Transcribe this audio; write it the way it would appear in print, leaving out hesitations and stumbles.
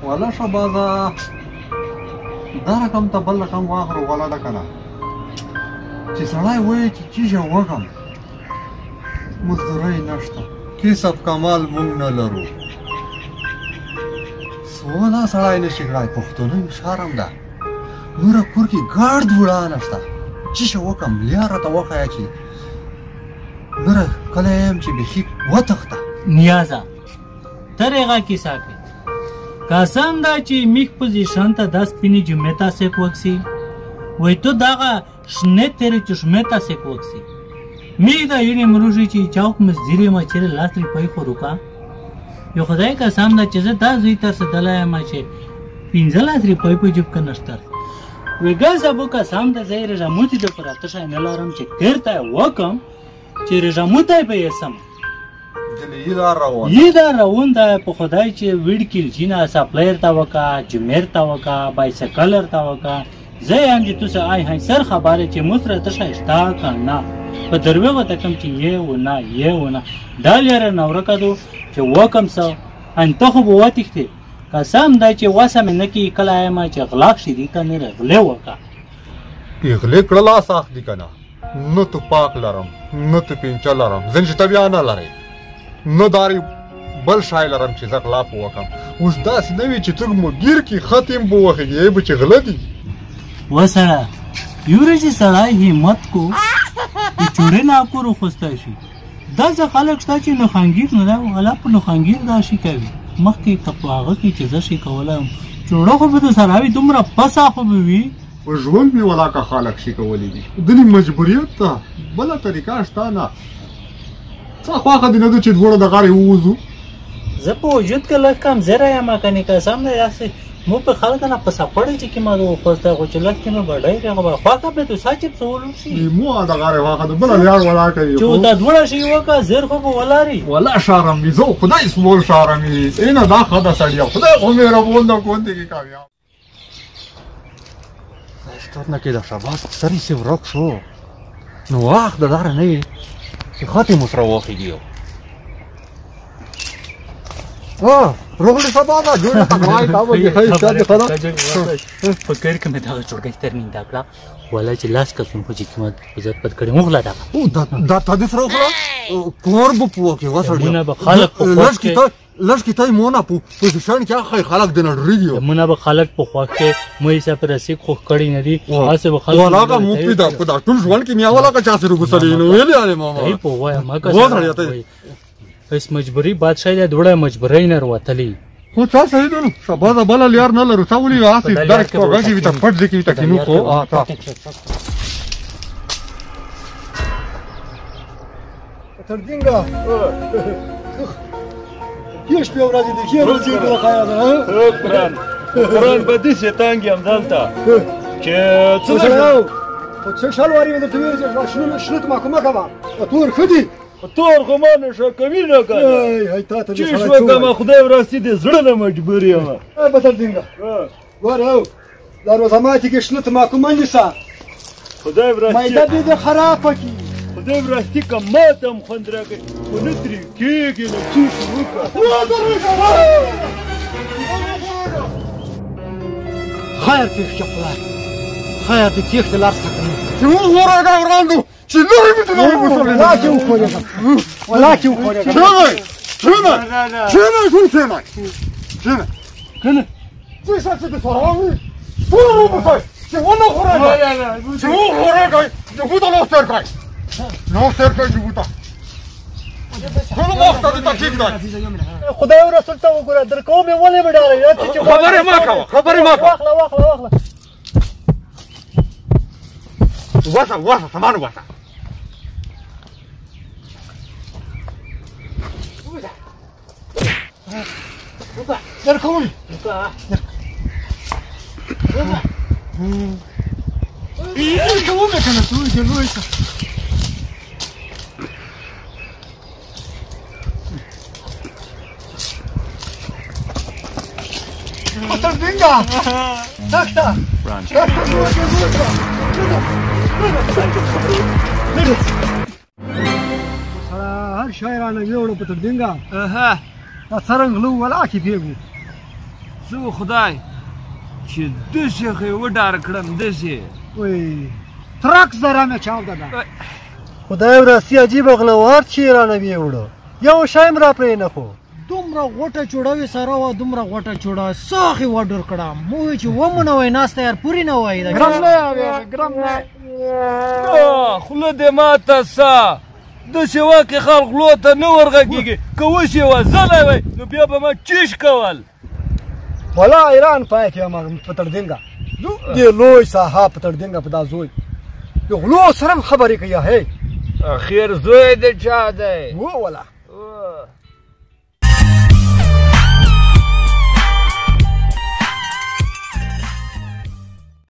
ولا شبازه دا رقم ته بل رقم واخرو ولا ده که نه چې سړی وایي چې چیشه وکم مزدورۍ نشته کسب کمال مونږ نه لرو سودا سړی نه شي کړای پښتنو شرم ده نوره کور کې ګرد وړا نشته چیشه وکم لار راته وښیه چې نوره کله یم چې بیخي وتښته نیازه تر هغه کیسه کوي قسم دا چې میخ پوزیشن ته دا سپینې جمعې ته سیک وکسي وای ته دغه شنه تیرې چشمې ته سیک وکسي میخ دا یونې مروشي چې چوک مزدیرې ما چیرې لاس روپۍ خو روکا یو خدای قسم دا چې زه دا زوی تر څه یم چې 15 روپۍ په جیب کې نشته وی ګل زبو قسم د زه رژموتي د پراته شی نه لرم چې تېرته وکم چې رژموتی به یې سم یی دا روان ده په خدای چې ویډ کیل جینا سپلایر تا وکا جمیر تا وکا بایسکلر تا وکا زه یم چې تاسو آی هاي سر خبره چې مو سره ته شتا کنه په دروغ ته کم چې یې و نه یې و نه دا لاره نورکه دو چې وکم سو ان ته خو به وتښتې قسم دا چې وسه مې نه کی کله یم چې غلاک شي دي کنه غلې وکا غلې کړه ساخ دي کنه نه توپاک لرم نه توپینچه لرم ځین چې ته بیا نه لرې نه داري بل شای لرم چې زه غلا په وکم اوس داسې نه وي چې څوک مو ګیر کړي ختم به وخېږي به چې غله دي وسړه یو ورځ سړی همت کو چې چوړې نه کور خوستی شي داسې خلک شته چې نخانګیر نه ده ولا په نخانګیر دا شي کوي مخکې که په هغه کې چې زه شي کولی وم چوړه خو به د سره وي دومره پسه خو به وي په ژوند مې ولاکه خلک شي کولی دي دني مجبوریت ته بله طریقه شته نه څه خوښه دې نه ده چې دواړه د غاړې ووځو زه په وجود کې لږ کمزوری یم کنې قسم دی داسې مو په خلک نه په سپړې چې کې ما وخوسته خو چې لږ کې مې بډای راغله خوښه مې ته سچ څه ولوشي مو د غاړې خوښه ده بله لار ولاکه چې دا دواړه شي وکړه زر خو به ولاري ولا شرم وي زه خدای سمول شرم وي اینه دا ښه ده سړیه خدای خو مهربان ده کون دې کې کامیاب سترنه کې د شباز سری سي ورک شو نو واخ د داره نه وي چې خاطې مو سره وخېږي روغلی سبا ده جوړه تکړه تا به دې خیر شه دې خدا په کور کې مې دغه چوړګۍ تر نینده کړه ولا چې لاس کسون خو چې قیمت عزت پد کړي مغلا دا او دا دا تا دې سره وخوره کور به پوه کې وسړی مونږ به خلک په لږ کې ته لږ کې ته مونږ په پوزیشن کې هغه خلک د نړۍ مونږ به خلک په خوښ کې مو یې پر رسیک خو کړی نه دي هسه به خلک ولا کا مو پیدا په دا ټول ژوند کې میا ولا کا چا سره غوسلې نو ویلې یاره ماما ای په وای ما کا وسړی هیڅ مجبوری بادشاہ دی دوړه مجبورۍ نه وروتلی خو چا صحیح ده نو شبازه بله لیار نه لرو تا ولې هسې درک په غږ وي ته پټ ځای کې وي ته کینو خو تا تر دینګه ښې شپې ورځې دي ښې ورځې دي وخایه ده قرآن قرآن به داسې تنګ یم دلته چې څه خو څه شلوارې مې درته ویل چې شنه تماکو مه کوه تور ښه دي تور خو ما نشه کوي نه که نه چې شو که خدای ورستي د زړه نه مجبور یم بدل دینګه ګوره او دا روزه ماتي کې شنه تماکو مه نیسه خدای ورستي معده دې دې خرابه کړي خدای ورستي که ماته هم خوند راکړي خو نه ترې کېږي نو چې شو وکړه خیر پېښ کړه خدای خیر دې تېښتې لار څه کړم چې وغورېږه وړاندو چې لرې مې دې ولا کې وخورېږم ولا کې وخورېږم کښېنئ کښېنئ کښېنئ ټول کښېنئ کښېنئ کښېنئ څه شی چې د سره وي ټول وبوسئ چې ونه خورېږئ چې وخورېږئ جبو ته لاس تېر کړئ لاس تېر کړئ جبو ته ټول وخت دې ته کښېږدئ خدای او رسول ته وګوره درکوم یې ولې مې ډارې خبرې مه کوه خبرې مه کوه واخله واخله واخله وسه وسه سامان وسه درکوم درکوم یې که نه ته لوی شه Dinga! تښته سره هر شی رانه ویوړو په تر دینګه دا څرنګ غلو ولا کې پیږو څه خدای چې داسې خو یې وډار کړم داسې. وی ترک زره مې چاوده ده. خدای وراسي عجیبه غله وار چې یې رانه ویوړه، یو شی هم را پرې نه خو. دومره غوټه چوړه وي سره وه، دومره غوټه چوړه ساخې وډور کړه، مو وی چې ومونه وای ناسته یار پورې نه وای. ګرم نه ګرم نه خوله دې ماته سه، داسې واقع خلک غلو ته نه ورغږېږي. که اوس یې وزلی وای نو بیا به ما چیش کول. ولا ایران پاتې یم پتړدینګه، دې لوی صاحب پتړدینګه په دا زوی د غلو سره هم خبرې کوي. هی اخر زوی د چا دی؟ و ولا